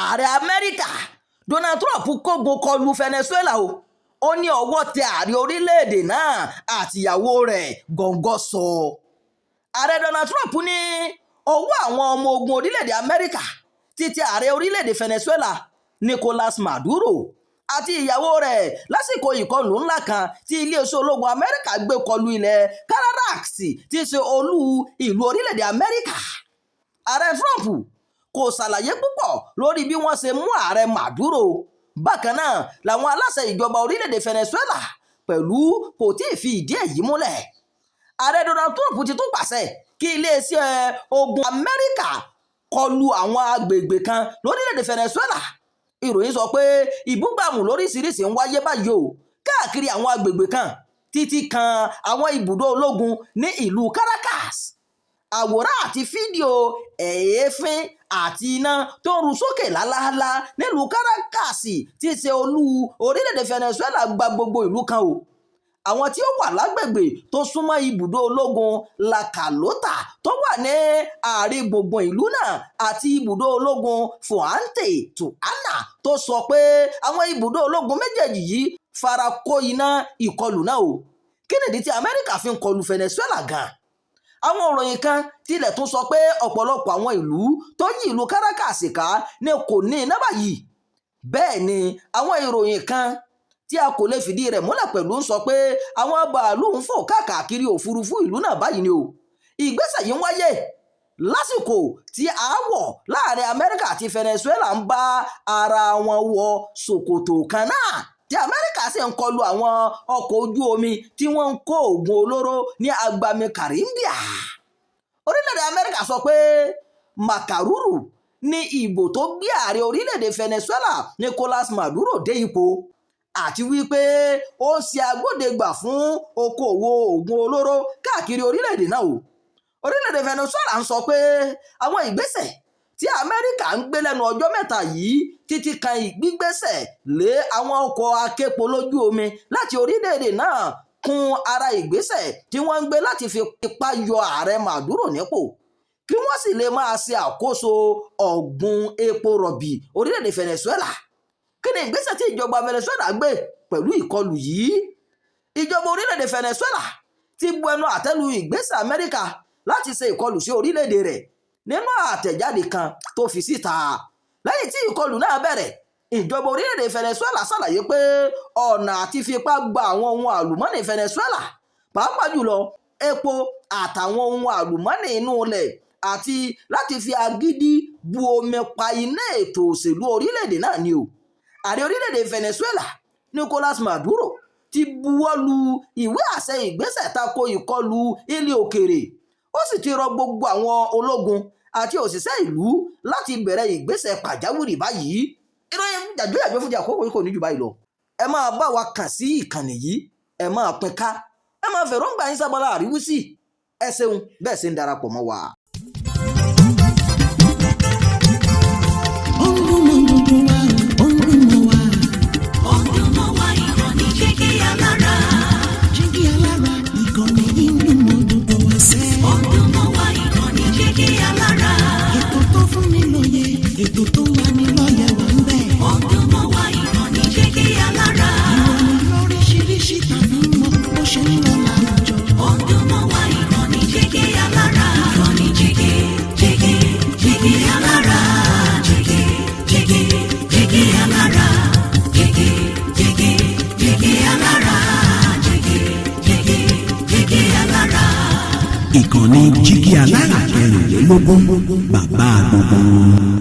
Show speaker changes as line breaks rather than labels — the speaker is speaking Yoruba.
Ààrẹ Amẹ́ríkà Donald Trump kógun kọlu Venezuela o. Ó ní ọwọ́ tẹ ààrẹ orílẹ̀-èdè náà àtìyàwó rẹ̀ gọ́ngọ́ sọ. Ààrẹ Donald Trump ní ọwọ́ àwọn ọmọ ogun orílẹ̀-èdè Amẹ́ríkà ti tẹ ààrẹ orílẹ̀-èdè Venezuela Nicolas Maduro àti ìyàwó rẹ̀ lásìkò ìkọlù ńlá kan tí iléeṣẹ́ ológun Amẹ́ríkà gbé kọlu ilẹ̀ Caracas, tí í ṣe olú ìlú orílẹ̀-èdè Amẹ́ríkà. Ààrẹ Trump kò ṣàlàyé púpọ̀ lórí bí wọ́n ṣe mú ààrẹ Maduro. Bákan náà làwọn aláṣẹ ìjọba orílẹ̀-èdè Venezuela pẹ̀lú kò tí ì fi ìdí èyí múlẹ̀. Ààrẹ Donald Trump ti tún pàṣẹ kí iléeṣẹ́ ogun Amẹ́ríkà kọlu àwọn agbègbè kan lórílẹ̀-èdè Venezuela. Ìròyìn sọ pé ìbúgbàmù lóríṣiríṣi ń wáyé báyìí o káàkiri àwọn agbègbè kan, títí kan àwọn ibùdó ológun ní ìlú Caracas. Àwòrán àti fídíò èéfín àti iná tó ń ru sókè lálaalá nílùú Caracas, tí í ṣe olú orílẹ̀-èdè Venezuela, gba gbogbo ìlú kan o. Àwọn tí ó wà lágbègbè tó súnmọ́ ibùdó ológun La Carlota tó wà ní àárín gbùngbùn ìlú náà àti ibùdó ológun Fuente Tuana, tó sọ pé àwọn ibùdó ológun méjèèjì yìí fara kó iná ìkọlù náà o. Kí nìdí tí Amẹ́ríkà fi ń kọlu Venezuela gan? Àwọn òròyìn kan tilẹ̀ tún sọ pé ọ̀pọ̀lọpọ̀ àwọn ìlú tó yí ìlú Caracas ká ní kò ní iná báyìí. Bẹ́ẹ̀ ni àwọn ìròyìn kan tí a kò lè fìdí rẹ̀ múlẹ̀ pẹ̀lú ń sọ pé àwọn bàálù ń fò káàkiri òfurufú ìlú náà báyìí ni o. Ìgbésẹ̀ yìí ń wáyé lásìkò tí aáwọ̀ láàrin Amẹ́ríkà àti Venezuela ń bá ara wọn wọ ṣòkòtò kan náà, tí Amẹ́ríkà sì ń kọlu àwọn ọkọ̀ ojú omi tí wọ́n ń kó oògùn olóró ní agbami Caribbean. Orílẹ̀-èdè Amẹ́ríkà sọ pé màkàrúrù ní ìbò tó gbé ààrẹ orílẹ̀-èdè Venezuela Nicolas Maduro dé ipò, àti wípé ó ń ṣe agbódegbà fún okòòwò oògùn olóró káàkiri orílẹ̀-èdè náà o. Orílẹ̀-èdè Venezuela ń sọ pé àwọn ìgbésẹ̀ tí Amẹ́ríkà ń gbé lẹ́nu ọjọ́ 3 yìí, títí kan gbígbésẹ̀ lé àwọn ọkọ̀ aképo lójú omi láti orílẹ̀-èdè náà, kún ara ìgbésẹ̀ tí wọ́n ń gbé láti fi ipá yọ ààrẹ Maduro nípò, kí wọ́n sì lè máa ṣe àkóso ọ̀gbun epo rọ̀bì orílẹ̀-èdè Venezuela. Kí ni ìgbésẹ̀ tí ìjọba Venezuela gbé pẹ̀lú ìkọlù yìí? Ìjọba orílẹ̀-èdè Venezuela ti bu ẹnu àtẹ́ lu ìgbésẹ̀ Amẹ́ríkà láti ṣe ìkọlù sí orílẹ̀-èdè rẹ̀. Nínú àtẹ̀jáde kan tó fi síta lẹ́yìn tí ìkọlù náà bẹ̀rẹ̀, ìjọba orílẹ̀-èdè Venezuela ṣàlàyé pé ọ̀nà àti fipá gba àwọn ohun àlùmọ́nì Venezuela, pàápàá jùlọ epo àtàwọn ohun àlùmọ́nì inú ilẹ̀, àti láti fi agídí bu omi pa iná ètò òṣèlú orílẹ̀-èdè náà ni o. Ààrẹ orílẹ̀-èdè Venezuela Nicolas Maduro ti buwọ́ lu ìwé àṣẹ ìgbésẹ̀ tako ìkọlù ilẹ̀ òkèèrè. Ó sì ti rọ gbogbo àwọn ológun àti òṣìṣẹ́ ìlú láti bẹ̀rẹ̀ ìgbésẹ̀ pàjáwìrì báyìí. Ìròyìn jàjọyàjọ fún ti àkókò yìí kò ní jù báyìí lọ. Ẹ máa bá wa kàn sí ìkànnì yìí, ẹ máa pín ká, ẹ máa fèròǹgbà yín sábàlá àríwísí. Ẹ ṣeun bẹ́ẹ̀ ṣe ń darapọ̀ mọ́ wa.
Ó ń dún mọ́ gbogbo wa, ó ń dún mọ́ wa.
Ó ń dún mọ́ wa, ìkànnì Jígí Alára.
Jígí Alára, ìkànnì yìí ń dún mọ́ gbogbo wa sẹ́.
Ó ń dún mọ́ wa, ìkànnì Jígí Alára.
Ètò tó fún ni lóye, ètò tó ń lani lọ́yẹ̀ wà ń bẹ̀.
Ó ń dún mọ́ wa, ìkànnì Jígí Alára.
Ìròyìn lóríṣiríṣi tàbí mọ bó ṣe ń lọ láwùjọ.
Ó ń dún mọ́ wa, ìkànnì Jígí Alára. Ìkànnì Jígí, Jígí, Jígí Alára. Jígí, Jígí, Jígí Alára. Jígí, Jígí, Jígí Alára. Jígí, Jígí, Jígí Alára.
Ìkànnì Jígí Alára 24, bàbá gbogbo wọn.